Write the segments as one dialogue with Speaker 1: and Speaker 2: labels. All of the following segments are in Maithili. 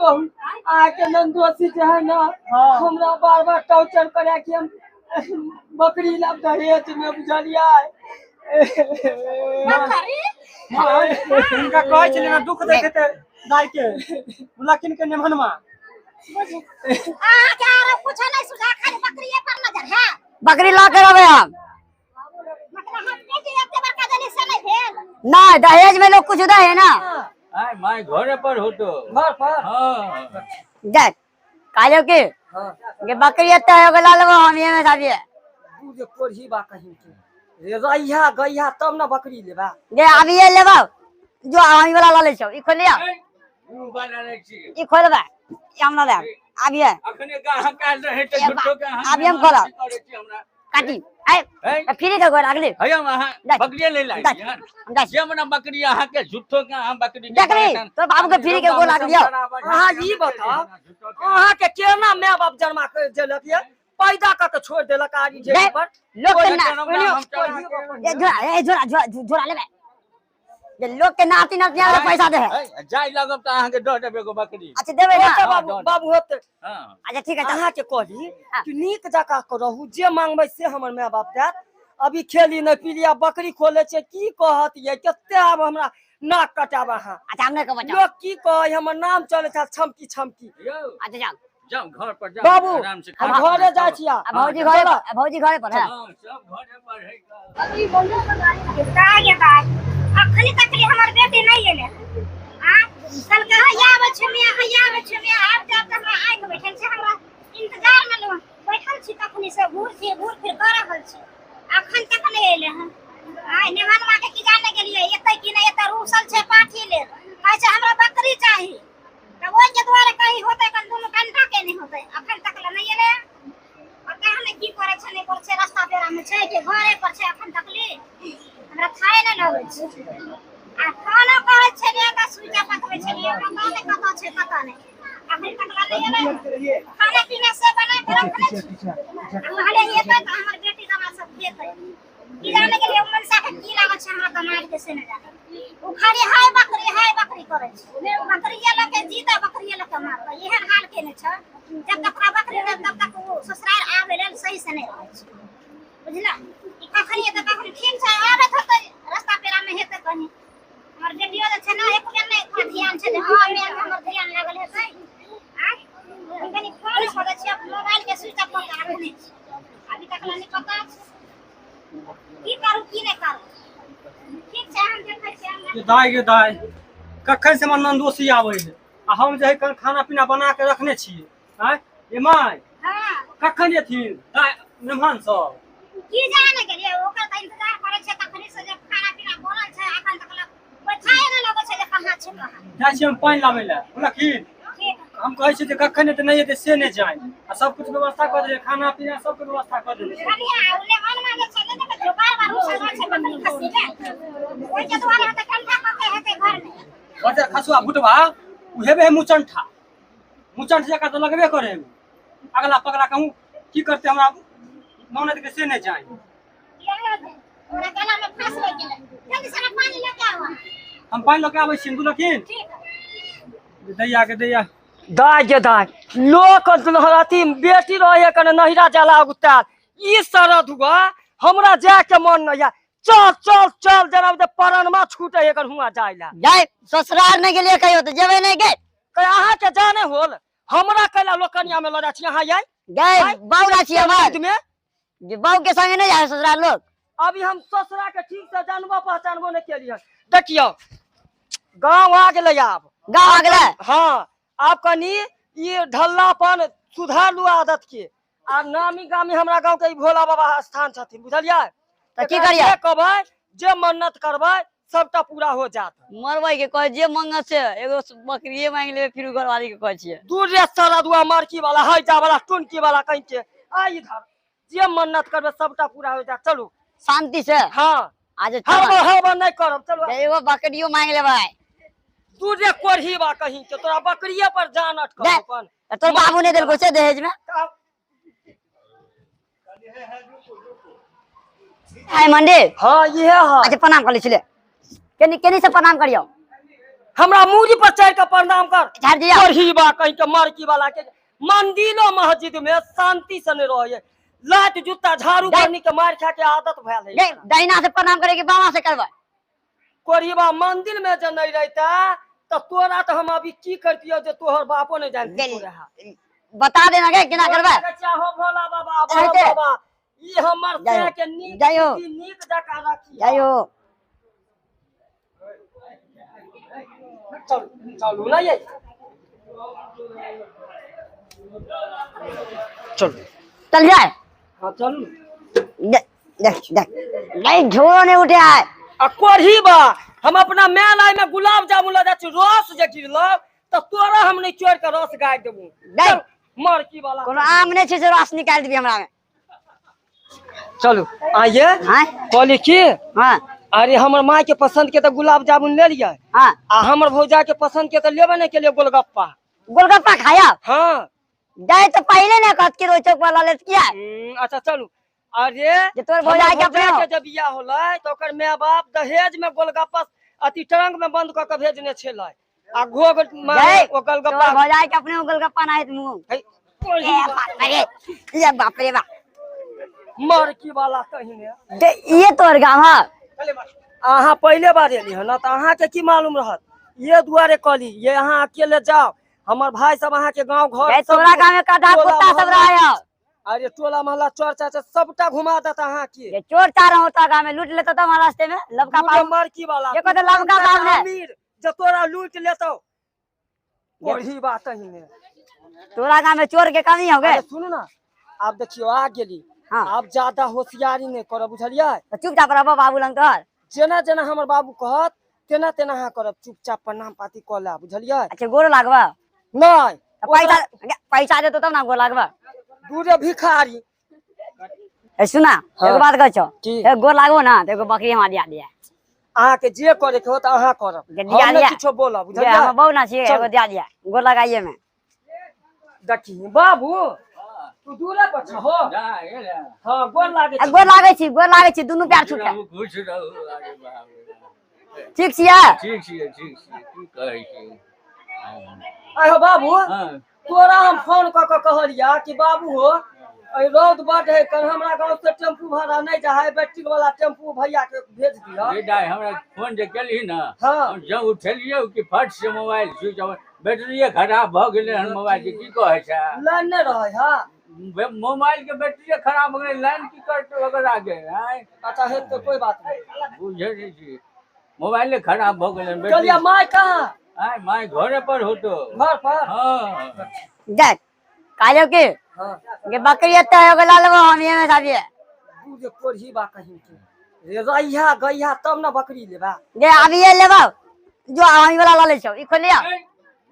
Speaker 1: कहू, अहाँके नंदोसी जे है ना, हमरा बार बार टॉर्चर करे कि हम बकरी लाब दहेज में, बुझलियै?
Speaker 2: बकरी?
Speaker 3: हुनका कहै छलियै ने दुख दैत हेतै दाइ के, बुलखिन के नेमहनमा।
Speaker 2: अहाँके आरो कुछो नहि सुझा, खाली बकरिए पर नजर है।
Speaker 4: बकरी ला के रहबै हम।
Speaker 2: मतलब हम बेटी एते बड़का देली से नहि भेल?
Speaker 4: नहीं, दहेज में लोग कुछ दे है ना।
Speaker 5: आय my घरे पर होतो।
Speaker 1: घर पर?
Speaker 5: हाँ।
Speaker 4: देख कालो के ये बकरी एते हो गेला, लेबो हम ये में जाबिए।
Speaker 1: तू जे कोढ़ी बा कहीं के रे, रहिया गैया तब ना बकरी लेबा।
Speaker 4: जे अभी ये लेबो जो हम वाला ला ले छौ, ई खोलिया।
Speaker 5: ऊ वाला लै छी।
Speaker 4: ई खोलबा, ई हम ना लेब अभी।
Speaker 5: अखने गाहक आयल रहे तऽ झूठो के अहाँ
Speaker 4: अभी हम खोलब।
Speaker 5: करै छी हमरा।
Speaker 4: काटी आय।
Speaker 5: है?
Speaker 4: फ्री के गोर अगले।
Speaker 5: है, हम अहाँ
Speaker 4: जाइ।
Speaker 5: बकरिए ले लाई।
Speaker 4: जाइ। हम जाइ छी।
Speaker 5: जे हमरा बकरी अहाँ के झूठो के अहाँ बकरी के
Speaker 4: देखली
Speaker 5: परेशान-
Speaker 4: तोर बाबू के फ्री के गोर लागलियो।
Speaker 1: अहाँ ई बताउ, अहाँ के केना माय बाप जन्मा के देलक ये, पैदा कऽ के छोड़ि देलक आरी जे
Speaker 4: दे।
Speaker 1: पर
Speaker 4: लोग के ना
Speaker 5: हम चढ़ा
Speaker 4: ए झोरा, ए झोरा, झोरा झोरा लेबे जे लोग के नाती नाती आवे पैसा दे है।
Speaker 5: के जाय लगब तऽ अहाँ के दऽ देब एगो बकरी।
Speaker 4: अच्छा, देबे ना?
Speaker 1: अच्छा बाबू, बाबू होते।
Speaker 5: हाँ।
Speaker 4: अच्छा ठीक है, चल।
Speaker 1: अहाँ के कहली
Speaker 4: हाँ।
Speaker 1: कि नीक जकाँ के रहू, जे मांगबै से हमर माय बाप देत। अभी खेली नहि पीली आ बकरी खोले छै, की कहत ये कते आब हमरा नाक कटाब अहाँ।
Speaker 4: अच्छा, हम नहीं कहबो, चल।
Speaker 1: लोग की कहै, हमर नाम चलै छै छमकी छमकी।
Speaker 5: यौ।
Speaker 4: अच्छा जाओ।
Speaker 5: जाउ घर पर जाउ।
Speaker 1: बाबू,
Speaker 5: आराम से
Speaker 1: हम
Speaker 5: खाना
Speaker 1: घरे जाइ
Speaker 5: खाउ।
Speaker 1: छियै।
Speaker 4: आ भौजी घरे पर, आ भौजी घरे पर है।
Speaker 5: हाँ, सब घरे पर है।
Speaker 2: दाय गे दाय, अखनी तक ले हमर बेटी नहि एलै। आ कल के हैया आबै छै मियाँ, हैया आबै छै मियाँ, आब जाब तऽ हमरा आँखि बैठल छै, हमरा इंतजार मे लोग बैठल छी तखनी से, घूर फिर घूर फिर कऽ रहल छी, अखन तक नहि एलै हन। आइ नेहनवा के की जाने गेलियै एतै कि नहि एतै, रूसल छै पाठी लेल, कहै छै हमरा बकरी चाही, तऽ ओहि के दुआरे कहीं होतै कन दुनू कंटा के नहि होतै, अखन तक ले नहि एलै। पता नहि की करै छै नहि करै छै, रास्ता पेरा मे छै कि घरे पर छै, अखन तक ले हमरा थाहे नहि लगै छै। आ खाना कहै छलियै तऽ सुइटा पकबै छलियै, पता नहि कतऽ छै कतऽ नहि, अखन तक ले नहि एलै। खाना पीना से बना के रखने छी, आ कहले एतै तऽ हमर बेटी दमा सब खेतै। की जाने गेलियै मनसा के की लागल छै हमरा दमाद के से नहि जाने, ओ खाली हाय बकरी हाय बकरी करै छै, बकरिये लऽ के जीतै बकरिये लऽ के मारतै, एहन हाल केने छै। जब तक ओकरा बकरी नहि तब तक ओ ससुराल आबै लेल सही से नहि रहै छै, बुझल? ई कखनी एतै कखनी, ठीक छै आबैत होतै रास्ता पेरा मे हेतै कहीं। हमर बेटियो जे छै ने एक बेर नहि ओकरा ध्यान छै जे हँ मेन हमर ध्यान लागल हेतै। आँय हम कनि फोन कऽ दै छियै, मोबाइल के स्विच ऑफ कऽ के रखने छी, अभी तक नहि पता छै की करू की नहि करू। ठीक छै, हम देखै छियै हमरा।
Speaker 3: ये दाइ गे दाइ, कखन से हमर नन्दोसी आबै है आ हम जे है कन खाना पीना बना के रखने छियै। आँय ये my.
Speaker 2: हाँ।
Speaker 3: कखन एथिन दाइ मेहमान सब?
Speaker 2: की जाने गेलियै, ओकर तऽ इंतजार करै छै तखनी से जे खाना पीना बनल छै, अखन तक लग बैठाए नहि लगै छै जे कहाँ छै कहाँ।
Speaker 3: जाइ छियै हम पानि लाबै लए, बुझलखिन?
Speaker 2: ठीक।
Speaker 3: हम कहै छियै जे कखन एतै नहि एतै से नहि जानि, आ सब कुछ व्यवस्था कऽ देलियै, खाना पीना सबके व्यवस्था कऽ देलियै।
Speaker 2: कनिया ओने अनमा जे छै ने देखै छियै, बार बार रुसल रहै छै बकरी खस्सी के, ओहि के दुआरे हेतै ठंडा कऽ के हेतै घर मे।
Speaker 3: बच्चा खसुआ भुटबा ओ हेबे है मुचंठा, मुचंठ जकाँ तऽ लगबे करे है। अगला पगला कहूँ की करतै हमरा ननद के से नहि जानि।
Speaker 2: ओकरा गला मे फांस लागि गेलै, जल्दी से हमरा पानि लऽ के आउ।
Speaker 3: हम पानि लऽ के आबै छी, बुझलखिन?
Speaker 2: ठीक।
Speaker 3: दैया के दैया।
Speaker 1: दाय गे दाय, लोक अथी बेटी रहे कने नहिरा जला उतार, ई सरद हुआ हमरा जाय के मन नहीं है। चल चल चल जरा जे परनमा छूटे एकर हुआ जाय ला।
Speaker 4: जाय ससुराल नहि गेलियै कहियो तऽ जेबै नहि गे।
Speaker 1: कहे अहाँ के जाने होल हमरा कैला लोकनिया में लऽ जाइ छी अहाँ याई?
Speaker 4: गए बाबू छी हमर
Speaker 1: में
Speaker 4: जे बाबू के संगे नहीं जाए ससुराल लोग।
Speaker 1: अभी हम ससुरा के ठीक से जानबो पहचानबो नहीं केलियै। देखियौ गाँव आ गेलै आब।
Speaker 4: गाँव आ गेलै?
Speaker 1: हाँ, आब कनी ई ढल्लापन सुधार लू आदत के। आ नामी गामी हमरा गाँव के ई भोला बाबा स्थान छथिन, बुझलियै?
Speaker 4: तऽ की
Speaker 1: एकरा
Speaker 4: करियै?
Speaker 1: जे कहबै जे मन्नत करबै सबटा पूरा हो जात।
Speaker 4: मरबै के कहै जे मंगत से एगो बकरिए मांगि लेबै, फिर घरवाली के कहै छियै।
Speaker 1: दूर रे सरदुआ मरकी वाला हैजा वाला टुनकी वाला कहीं के आ इधर, जे मन्नत करबै सबटा पूरा हो जात। चलू
Speaker 4: शांति से।
Speaker 1: हाँ।
Speaker 4: आज
Speaker 1: हड़बड़ हड़बड़ नहीं करब, चलू।
Speaker 4: एगो बकरियो मांगि लेबै।
Speaker 1: तू रे कोढ़ी बा कहीं के, तोरा बकरिए पर जान अटकल
Speaker 4: दे।
Speaker 1: अपन।
Speaker 4: तऽ तोर बाबू नहि देलको से दहेज में? हाय मंदिर।
Speaker 1: हाँ, ये है।
Speaker 4: अच्छा प्रणाम कर लै छलै। केनी केनी से प्रणाम करियौ?
Speaker 1: हमरा मूड़ी पर चढ़ के प्रणाम कर।
Speaker 4: झाड़ दिया।
Speaker 1: कोढ़ी बा कहीं के मरकी वाला के मंदिरो मस्जिद में शांति से नहीं रहे, लात जूता झाड़ू
Speaker 4: जाय।
Speaker 1: करनी के मार खा के आदत भयल है।
Speaker 4: गे दाहिना से प्रणाम करे कि बामा से करबै?
Speaker 1: कोढ़ीबा मंदिर में जे नहीं रहता तो तोरा तो हम अभी की करतियो जे तोहर बापो नहीं जानती
Speaker 4: गे,
Speaker 1: रहा।
Speaker 4: बता देना गे केना करबै।
Speaker 1: चाहो भोला बाबा, भोला
Speaker 4: एनाहिते।
Speaker 1: बाबा ई हमर
Speaker 4: जाइयो।
Speaker 1: से के नीक
Speaker 4: जाइयो।
Speaker 1: बुद्धि नीक जकाँ रखी।
Speaker 4: जाइयो।
Speaker 1: चलू चलू ना ये चलू।
Speaker 4: चल जाए।
Speaker 1: हाँ चलू।
Speaker 4: देख देख देख नहीं झोरो नहीं उठे आए।
Speaker 1: आ कोढ़ी बा हम अपना मेला में गुलाब जामुन लऽ जाइ छी, रस जे गिरलो तऽ तोरा हम नहीं चोर के रस गाड़ि देबू।
Speaker 4: नहीं।
Speaker 1: चल, मरकी वाला
Speaker 4: कोनो आम नहीं छै से रस निकालि देबी हमरा में।
Speaker 1: चलू आइए।
Speaker 4: हाँ
Speaker 1: कहली की
Speaker 4: हाँ
Speaker 1: अरे हमर माय के पसंद के तऽ गुलाब जामुन ले लियै
Speaker 4: हाँ
Speaker 1: आ हमर भौजा के पसंद के तऽ लेबे नहीं केलियै गोलगप्पा।
Speaker 4: गोलगप्पा खाया
Speaker 1: हाँ
Speaker 4: जाए तो पहले ना कहत कि रोज चौक वाला लेत किया।
Speaker 1: अच्छा चलू। अरे
Speaker 4: जे तोर
Speaker 1: हमर
Speaker 4: भौजाई के अपने
Speaker 1: भौजा
Speaker 4: हो।
Speaker 1: के जब बियाह होलै तऽ ओकर माय बाप दहेज में गोलगप्पा अथी ट्रंक में बंद कऽ के भेजने छलै आ घोघ में
Speaker 4: जाए,
Speaker 1: ओ
Speaker 4: तोर
Speaker 1: गोलगप्पा
Speaker 4: भौजाई के अपने गोलगप्पा ना हेत मुंह।
Speaker 1: है, कोढ़ी
Speaker 4: ए
Speaker 1: बा,
Speaker 4: बाप रे, ये बाप रे बाप।
Speaker 1: मरकी वाला कहिने।
Speaker 4: जे ये तोर गाँव है।
Speaker 1: अहाँ पहिले बार एली हन तऽ अहाँके की मालूम रहत, ये दुआरे कहली ये अहाँ अकेले जाओ, हमर भाई सब अहाँके गाँव घर
Speaker 4: जाए
Speaker 1: सब
Speaker 4: तोरा गाँव में गधा
Speaker 1: टोला
Speaker 4: कुत्ता सब
Speaker 1: मोहल्ला-
Speaker 4: रहे हो।
Speaker 1: अरे टोला मोहल्ला चोर चाचा सबटा घुमा देत अहाँके।
Speaker 4: ये चोर चार होता गाँव में लूट लेता तो हमारे रास्ते में लबका
Speaker 1: लूटे
Speaker 4: पाव।
Speaker 1: मरकी वाला
Speaker 4: ये कहते लबका पाव है।
Speaker 1: अमीर जे तोरा लूट लेतौ। कोढ़ी बात ही
Speaker 4: तोरा गाँव में चोर के कमी हो गए।
Speaker 1: अरे सुनू ना आब देखियो आ गेली।
Speaker 4: हाँ।
Speaker 1: आब ज्यादा होशियारी नहीं करब बुझलियै।
Speaker 4: तो चुपचाप रहबो बाबू लंग तोहर।
Speaker 1: जेना जेना हमर बाबू कहत तेना तेना अहाँ करब, चुपचाप प्रणाम पाती कऽ लेब बुझलियै।
Speaker 4: अच्छा गोर लागबा?
Speaker 1: नहीं
Speaker 4: तो पैसा पैसा देतो तब ना गोर लागबा।
Speaker 1: दूरे भिखारी।
Speaker 4: ए सुना
Speaker 1: हाँ।
Speaker 4: एगो बात कहै छौ,
Speaker 1: की?
Speaker 4: एगो गोर लागबो ना तो एगो बकरी हमरा दिया दिया।
Speaker 1: अहाँके जे करे के होत अहाँ करब,
Speaker 4: जे दिया
Speaker 1: हम नहि
Speaker 4: दिया।
Speaker 1: किछो बोलब
Speaker 4: जे
Speaker 1: बुझलियै।
Speaker 4: हम बहु ना छियै,
Speaker 1: चलू।
Speaker 4: एगो दिया दिया गोर लगाइए में।
Speaker 1: देखी बाबू तू दूरे पर छहो।
Speaker 5: जा, एला।
Speaker 1: हाँ गोर लागे
Speaker 4: आ, गोर लागै छी, गोर लागै छी दुनू पैर छू के।
Speaker 5: रहू, खुश रहू, अरे बाप रे।
Speaker 4: ठीक छियै?
Speaker 5: ठीक छियै, ठीक छियै, की कहै छियै?
Speaker 1: आहो बाबू
Speaker 5: हाँ,
Speaker 1: तोरा हम फोन कऽ के कहलिया कि बाबू हो एहि रौद बड है कल हमरा गाँव से टेम्पू भाड़ा नहीं जा है, बैटरी वाला टेम्पू भैया के भेज दिया।
Speaker 5: रे दाइ, हमरा फोन जे केलही ने,
Speaker 1: हाँ।
Speaker 5: हम जब उठेलियै कि फट से मोबाइल स्विच ऑफ, बैटरिये खराब भऽ गेलै हन मोबाइल के, की कहै छै?
Speaker 1: लाइन नहीं रहे है।
Speaker 5: मोबाइल के बैटरिये खराब हो गेलै, लाइन की करतै ओकर आगे? आँय?
Speaker 1: अच्छा है तो कोई बात नहीं।
Speaker 5: बुझै नहि छी, मोबाइले खराब भऽ गेलै हन,
Speaker 1: चलिए
Speaker 5: बैटरी।
Speaker 1: माय कहाँ?
Speaker 5: आँय, माय घरे पर होतो।
Speaker 1: घर पर?
Speaker 5: हाँ।
Speaker 4: जाए कहलियौ की
Speaker 1: हाँ।
Speaker 4: गे बकरी एते एगो लऽ लेबो हम एमे साबिये।
Speaker 1: तू जे कोढ़ी बा कहीं के रे रहिया गैया तब ना बकरी लेबा।
Speaker 4: गे अभिये लेबो जो हम ई वाला लऽ लै छौ, ई खोल लिअ।
Speaker 5: आँय,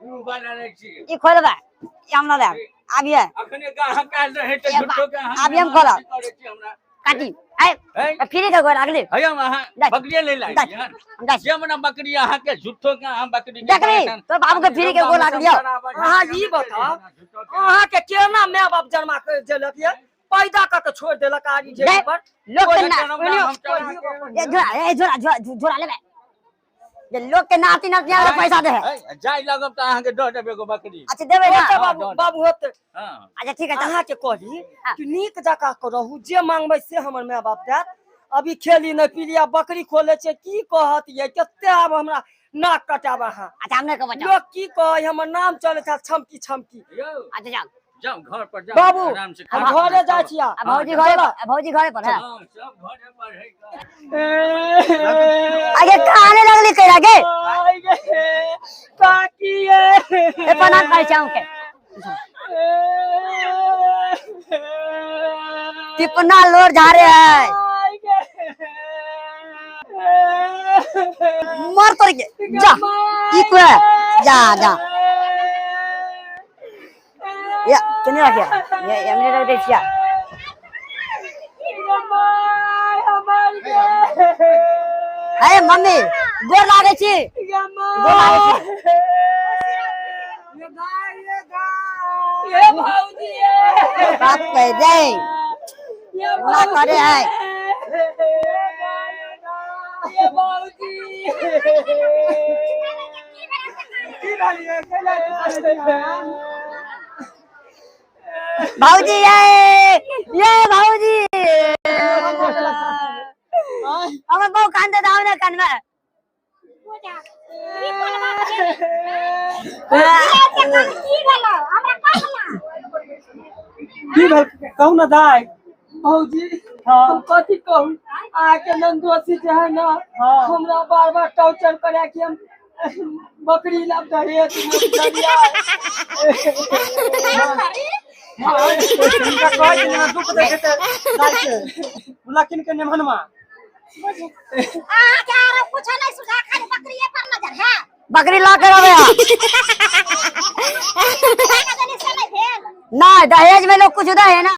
Speaker 5: उ वाला नहि छियै।
Speaker 4: ई खोलबै, ई हम लऽ लेब अभिये।
Speaker 5: अखने ग्राहक आयल रहै तऽ
Speaker 4: ए बा-
Speaker 5: झूठो के अहाँ
Speaker 4: अभी हम
Speaker 5: मेहमान
Speaker 4: खोलब।
Speaker 5: की करै छी हमरा?
Speaker 4: काटी आइ
Speaker 5: हैं?
Speaker 4: फ्री के गोर लागली।
Speaker 5: है हम अहाँ
Speaker 4: जाय।
Speaker 5: बकरिये ले लाइ
Speaker 4: जाय।
Speaker 5: छी हन।
Speaker 4: हम जाइ छी।
Speaker 5: जे मने बकरी अहाँ के झूठो के अहाँ बकरी के
Speaker 4: देखली,
Speaker 5: परेशान-
Speaker 4: तोर बाबू के फ्री के गोर लागलियौ।
Speaker 1: अहाँ ई बताउ अहाँ के केना माय बाप जन्मा के देलक ये, पैदा कऽ के छोड़ि देलक आरी
Speaker 4: जाय।
Speaker 1: ढेरी पर।
Speaker 4: लोक के ना
Speaker 5: हम चला
Speaker 4: ए झोरा, ए झोरा झोरा झोरा लेबै। जे लोक के नाती नातिया के पैसा दे है।
Speaker 5: है, जाय लगब तऽ अहाँके दऽ देब एगो बकरी।
Speaker 4: अच्छा देबै ना?
Speaker 1: होतै बाबू, बाबू होतै।
Speaker 5: हाँ।
Speaker 4: अच्छा ठीक है चल।
Speaker 1: अहाँ के कहली
Speaker 4: हाँ।
Speaker 1: कि नीक जकाँ के रहू, जे मांगबै से हमर माय बाप देत। अभी खेली नहि पीली आ बकरी खोले छै की कहत ये, कते आब हमरा नाक कटाब अहाँ।
Speaker 4: अच्छा हम नहि कहबै चल।
Speaker 1: लोक की कहै, हमर नाम चलै छै छमकी छमकी।
Speaker 5: यौ,
Speaker 4: अच्छा चल।
Speaker 5: जाउ घर पर जाउ,
Speaker 1: बाबू
Speaker 5: आराम से
Speaker 1: हम
Speaker 5: खाना
Speaker 1: घरे
Speaker 5: पीना
Speaker 1: जाइ
Speaker 5: खाउ।
Speaker 1: छियै।
Speaker 4: आ भौजी घरे
Speaker 1: चलऽ।
Speaker 4: आ भौजी घरे पर है।
Speaker 5: हाँ, सब घरे पर है।
Speaker 4: आगे कहाने लगली कहिरा गे?
Speaker 1: काकी
Speaker 4: ए प्रणाम करै छी अहूँके। कितना लोर झारे है। मर तोर के जा ई को है जा जा या केने रखिया ये एमने रख दै छिया। अरे मम्मी गोर लागै छी, गोर लागै छी। बाप कह दे ना करे है।
Speaker 2: की भेल?
Speaker 3: भेल ये कैला करै छी
Speaker 4: भाऊजी ये ये भाऊजी हमर बहु कानते तऽ आउ ने कानमे।
Speaker 2: पूजा ई कोन बात भेल? की भेलो हमरा कह ना।
Speaker 3: की भेल कहू ना दाइ।
Speaker 1: भौजी
Speaker 3: हाँ।
Speaker 1: हम कथी कहू, अहाँके नंदोसी जे है ना
Speaker 3: हाँ।
Speaker 1: हमरा बार बार टॉर्चर करे कि हम बकरी लाब दहेज में, बुझलियै?
Speaker 3: हिनका कहै छै ने दुख दै छै तऽ दाइ के बुला किन के नेमहनमा।
Speaker 2: अहाँके आरो कुछो नहीं सुझा, खाली बकरिए पर नजर है।
Speaker 4: बकरी लऽ के रहबै अहाँ।
Speaker 2: से नहीं भेल।
Speaker 4: नहि, दहेज में लोग कुछ दै है ना।